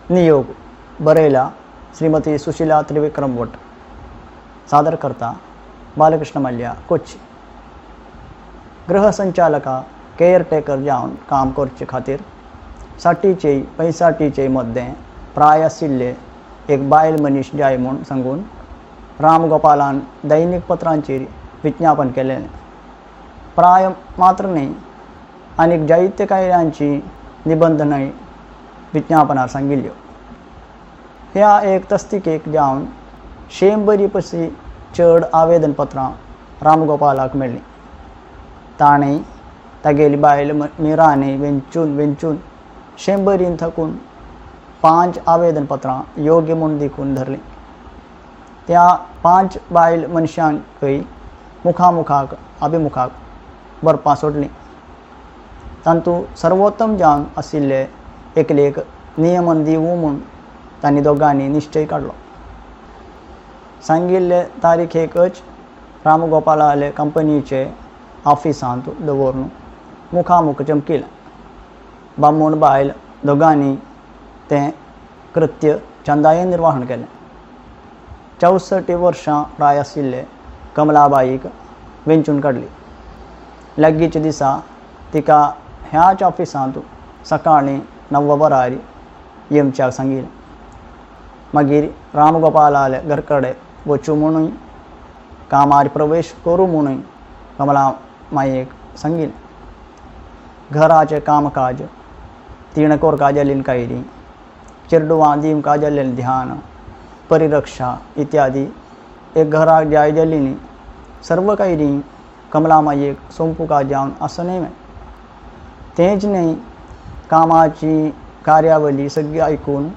नियोग. बरयला श्रीमती सुशीला त्रिविक्रम भट. सादर करता बालकृष्ण मल्ल्या, कोच्ची. गृहसंचालका केअरटेकर जावन काम करचे खातीर साठीचे पैंसाठीचे मद्दें प्राय आशिल्ले एक बायल मनीस जाय म्हूण सांगून रामगोपालान दैनीक पत्रांचेर विज्ञापन केलें. प्राय मात्र न्हय, आनीक जायते कायद्यांची निबंधनाय विज्ञापनार सांगिल्ल्यो. ह्या एक तस्तिकेक जावन 100 पशी चड आवेदन पत्रां रामगोपालाक मेळ्ळीं. ताणें तागेली बायल मिराने वेंचून वेंचून 100 थकून 5 आवेदन पत्रां योग्य म्हूण देखून धरलीं. त्या 5 बायल मनशांकय मुखामुखाक अभिमुखाक बरपां सोडलीं. तातूंत सर्वोत्तम जावन आशिल्ले एकलेक नियमन दिवूं म्हूण तांणी दोगांनी निश्चय काडलो. सांगिल्ले तारीखेकच रामगोपालाले कंपनीचे ऑफिसांत दवरून मुखामुख चमकिलें. बामूण बायल दोगांनी तें कृत्य चंदायेन निर्वाहण केलें. 64 वर्सां प्राय आशिल्ले कमलाबाईक वेंचून काडली. लागींच्या दिसा तिका ह्याच ऑफिसांत सकाळीं 9 वरार येवच्याक सांगिलें. मागीर रामगोपालाले घरकडे वचूं म्हणून कामार प्रवेश करूं म्हणून कमला मायेक सांगिलें. घराचें कामकाज तिणें कोरका जाल्लीं कायरीं, चेरडुवां दिवंक जाल्लें ध्यान, परिरक्षा इत्यादी एक घराक जाय जाल्लीं सर्व कायरीं कमला मायेक सोंपुका जावन आसना. तेंच न्हय, कामाची कार्यावली सगळी आयकून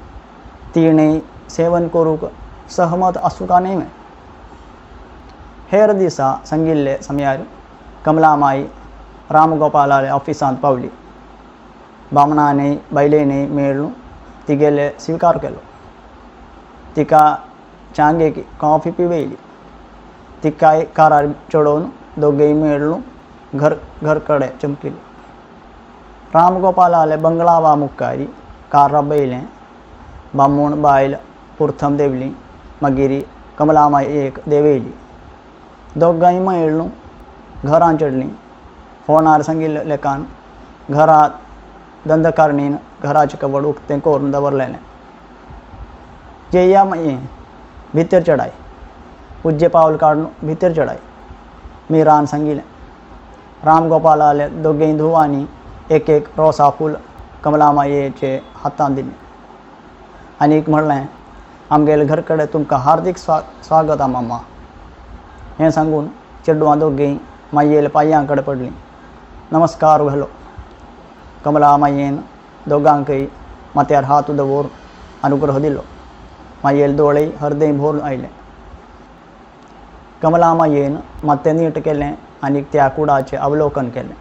तिणें सेवन करूंक सहमत आसूंक न्हय. हेर दिसा सांगिल्ले समयार कमलामाई रामगोपालाले ऑफिसांत पावली. बामणाने बायलेने मेळून तिगेले स्विकार केलो. तिका चांगेक कॉफी पिवयली. तिकाय कारार चडोवन दोगेय मेळून घरकडे चमकिली. रामगोपालाले बंगलावा मुखार कार राबयलें. बामूण बायल पुर्थम देवली. मागीर कमलामाई एक देवयली. दोगांय मेळून घरां चडलीं. फोनार सांगिल्ले लेखान घरांत दंदकारणीन घराचें कवड उक्तें करून दवरलेलें. जेया माये भितर चडाय, उज्जे पावल काडून भितर चडाय, मिरान सांगिलें. रामगोपालाले दोगेय धुवांनी एक एक रोसा फूल कमलामायेचे हातांत दिलें आनीक म्हणलें, आमगेले घर कडेन तुमकां हार्दीक स्वागत मामा. हें सांगून चेडवां दोगीं मायेले पांयां कडेन पडलीं. नमस्कार घालो. कमला मायेन दोगांकय माथ्यार हात दवर अनुग्रह दिलो. मायेले दोळे हरदें भरून आयले. कमला मायेन माथें नीट केलें आनी त्या कुडाचें अवलोकन केलें.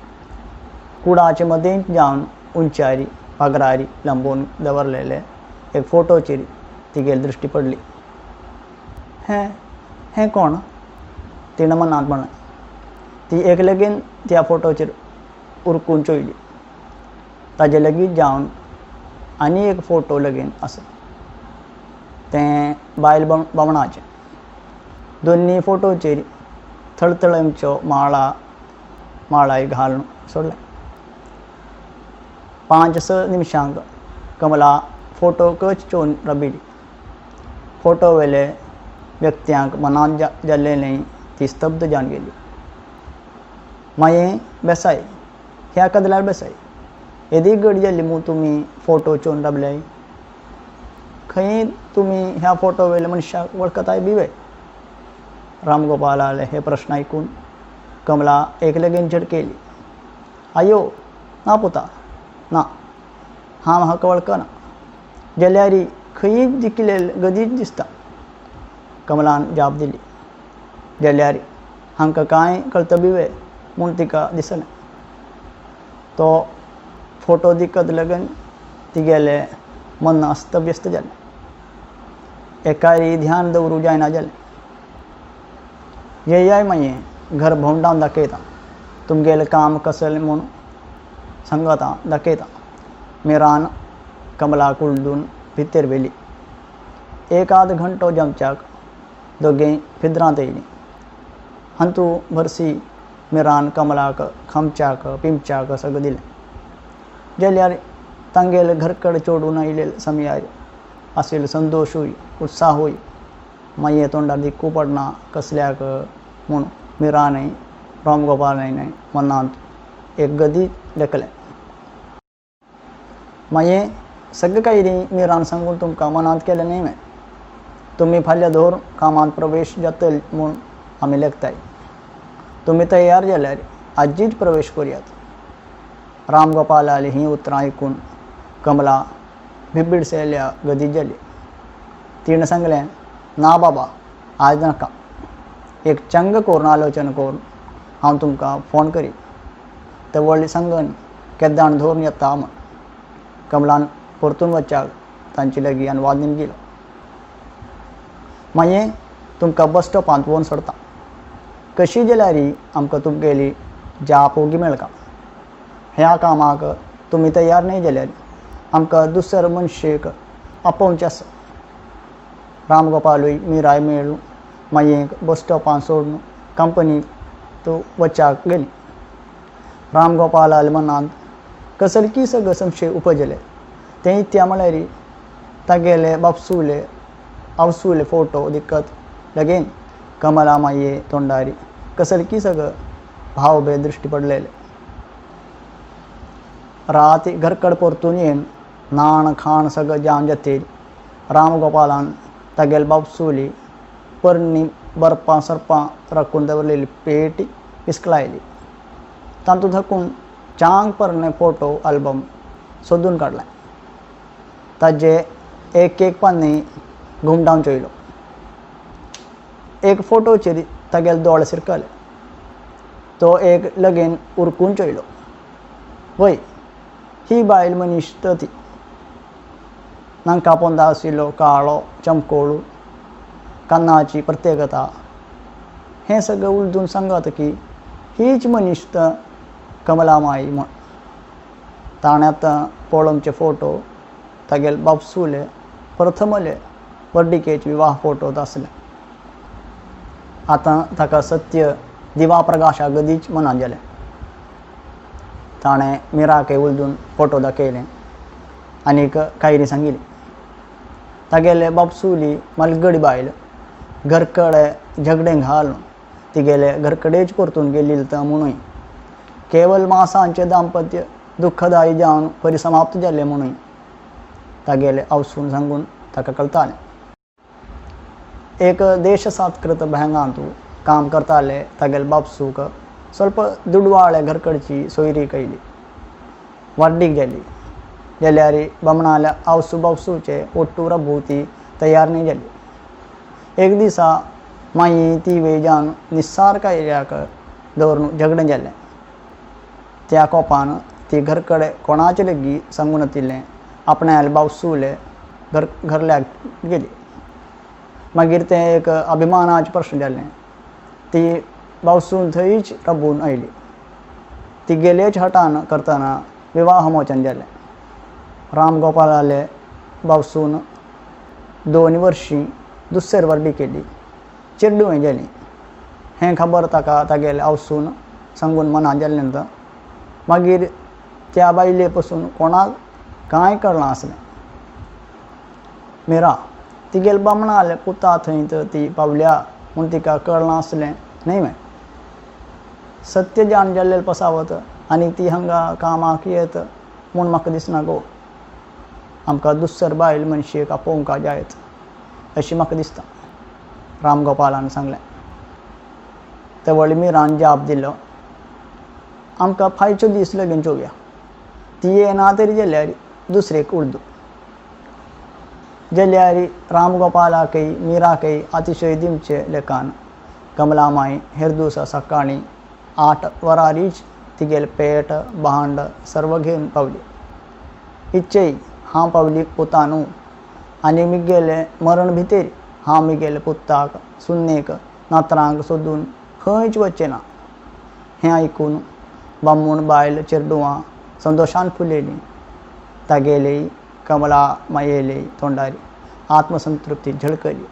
कुडाचे मदींच जावन उंचारी पागरारी लांबोवन दवरलेले एक फोटोचेर तिगेली दृश्टी पडली. हें हें कोण? तिणें मनांत म्हणलें. ती एक लगीन त्या फोटोचेर उरकून चोयली. ताजे लगीत जावन आनी एक फोटो लगीन आसा, तें बायल बामणाचें. दोन्ही फोटोचेर थळथळांच्यो माळा माळाय घालून सोडलें. 5-6 निमिशांक कमला फोटो कच चोवन राबिल्ली. फोटो वेले व्यक्त्यांक मनांत जाल्लें ती स्तब्ध जावन गेली. माये बेसाय, ह्या कदलार बेसाय, येदी घड जाल्ली मू तुमी फोटो चोवन राबले? खंय तुमी ह्या फोटो वेले मनशाक वळखताय बी वे? रामगोपालाले हे प्रश्न आयकून कमला एक लगीन झडकेली. आयो ना पुता ना, हांव हाका वळखना, जाल्यार खंयीच दिकिल्ले गदीच दिसता. कमलान जाप दिली. जाल्यार हांकां कांय कळत बी वे म्हूण तिका दिसलें. तो फोटो दिकत लगन तिगेलें मन अस्तव्यस्त जालें. एकारी ध्यान दवरूं जायना जालें. येयाय मागीर घर भोंवडावन दाखयता, तुमगेलें काम कसलें म्हूण सांगता दाखयता. मिरान कमला कुलदून भितर व्हेली. एक आद घंटो जमच्याक दोगेय फिद्रांत येयलीं. हांतू भरसी मिरान कमलाक खामच्याक पिंपच्याक सगळें दिलें. जाल्यार तांगेले घरकडे चोडून आयिल्ले समयार आशिल्लो संतोशूय उत्साहूय माये तोंडार दिक्कू पडना कसल्याक म्हूण मिरानय रामगोपालानय मनांत एक गदी लेखलें. मागीर सगळें कांय मिरान सांगून तुमकां मनांत केलें न्हय में. तुमी फाल्यां दवर कामांत प्रवेश जातले म्हूण आमी लेखताय. तुमी तयार जाल्यार आजीच प्रवेश करुयात. रामगोपालाली हीं उतरां आयकून कमला भिबीडसेल्या गदी जाली. तिणें सांगलें, ना बाबा, आज नाका. एक चंग करून आलोचन करून हांव तुमकां फोन करी. ते व्हडली सांगन केद्दाण धरून येता म्हूण. कमलान परतून वच्चाक तांचे लागीं अनुवाद गेलो. मागीर तुमकां बस स्टॉपांत व्हरून सोडता. कशी जाल्यार आमकां तुमगेली जाप ओगी मेळका. ह्या कामाक तुमी तयार न्हय जाल्यार आमकां दुसरे मनशेक आपोवचें आसा. रामगोपालूय मिराय मेळून मागीर बस स्टॉपांत सोडून कंपनीक तो वच्चाक गेली. रामगोपालाल्या मनांत कसलकी सगळे संशय उपजले. ते इत्या म्हळ्यार तागेले बापसुले आवसुले फोटो दिक्कत लगेन कमला माये तोंडारी कसलकी सगळं भावभेद दृश्टी पडलेले. रात घरकड परतून येवन न्हाण खाण सगळें जावन जातीर रामगोपालान तागेले बापसुली परणी बर्पां सरपां राखून दवरलेली पेटी विस्कळायली. तातूंत थाकून चांग परणे फोटो आल्बम सोदून काडलें. ताजे एक एक पान्नी घुमटावन चोयलो. एक फोटोचेर तागेले दोळे शिरकले. तो एक लगेन उरकून चोयलो. वय, ही बायल मनीस तर ती. नांका पोंदा आशिल्लो काळो चमकोळू कानाची प्रत्येकता हें सगळें उलदून सांगत की हीच मनीस तर कमलामाई म्हूण. ताणें आतां पळोवचे फोटो तागेले बापसुले प्रथमले व्हडलिकेचे विवाह फोटो आसले. आतां ताका सत्य दिवा प्रकाशा गदीच मनांत जालें. ताणें मिराक उलदून फोटो दाखयले आनीक कायरी सांगिली. तागेले बापसुली मलगडी बायल घरकडे झगडें घालून तिगेले घरकडेच परतून गेली तर म्हणून केवल मासांचें दाम्पत्य दुःखदायी जावन परिसमाप्त जालें म्हणून तागेले आवसून सांगून ताका कळटालें. एक देशसात्कृत बँकांत काम करताले तागेले बापसूक ಸ್ವಲ್ಪ दुडवाळे घरकडची सोयरी कैली. व्हडलीक जाली जाल्यार बामणाल्या आवसू बापसूचे ओट्टू रभोवती तयार न्हय जाली. एक दिसा माई ती वेजान निस्सार कायऱ्याक दवरून झगडें जालें. त्या कोपान ती घरकडे कोणाचे लेगीत सांगून नातिल्लें आपणाले बावसुले घर घरल्याक गेली. मागीर तें एक अभिमानाचें प्रश्न जालें. ती बावसून थंयच राबून आयली. ती गेलेच हटान करतना विवाह मोचन जालें. रामगोपालाले बावसून 2 वर्षी दुसरे वर्डी केली. चेडूं जालीं. हें खबर ताका तागेले आवसून सांगून मनांत जालें नंतर मागीर त्या बायले पसून कोणाक कांय कळना आसलें. मिरा तिगेले बामणाले पुता थंय तर ती पावल्या म्हूण तिका कळना आसलें न्हय में. सत्य जाण जाल्लें पसावत आनी ती हांगा कामाक येत म्हूण म्हाका दिसना गो. आमकां दुसर बायल मनशेक आपोवंक जायत अशें म्हाका दिसता. रामगोपालान सांगलें. ते व्हडले मिरान जाप दिलो, आमकां फायचो दीस लगीन चोवया. ती येना तरी जाल्यार दुसरेक उर्दू. जाल्यार रामगोपालाकय मिराकय अतिशय दिवचे लेखान कमलामाई हेर दिवसा सकाळीं 8 वरारीच तिगेले पेट भांड सर्व घेवन पावली. इच्छेय हांव पावली पुतानू आनी मिगेले मरण भितर हांव मिगेले पुताक सुन्नेक नातरांक सोदून खंयच वचचें ना. हें आयकून बामूण बायल चेरडुवां संतोशान फुलयलीं. तागेली कमला मायेले तोंडारी आत्मसंतृप्ती झळकली.